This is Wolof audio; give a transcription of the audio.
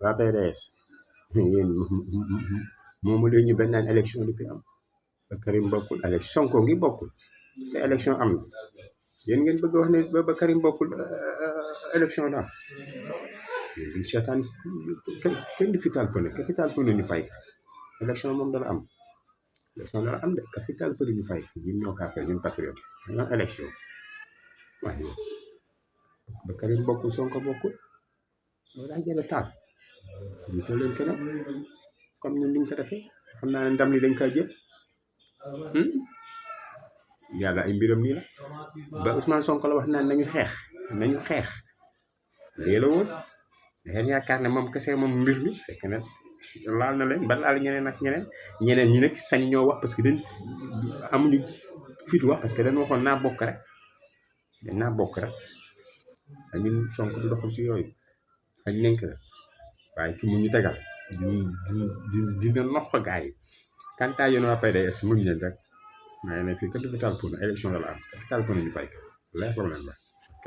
waa PDS yéen moomu leen ñu benn naan élection du fi am ba Karim bokkul élection Sonko ngi bokkul te élection am na yéen ngeen bëgg wax ne ba Karim bokkul élection la am yéen duñ seetaan kenn du fi taal pëne ka fi taal pëne ñu fay élection moom dana am élection dana am de ka fi taal pëne ñu fay ñun ñoo kaa fay ñun patriote dañoo élection waaye ba Karim bokkul Sonko bokkul loolu daa jël taal ñu toll leen keneen comme ñun niñ ko defee xam naa ne ndam li dañ kaa jël yàlla ay mbiram nii la ba Ousmane Sonko la wax naan nañu xeex lii la woon daxeen yaakaar ne moom kese moom mbir mi fekk na laal na leen ba laal ñeneen ak ñeneen ñi nag sañ ñoo wax parce que dañ amuñu fit wax parce que dañ waxoon naa bokk rek ak ñun Sonko du doxal si yooyu ak nenk waaye ki mu ñu tegal dina noq gaa yi kantaa yéen waa PDS muñ leen rek mais ne fii kat du fi taal pour élection la am kat fi taal pour ñu fay ko leer problème la ok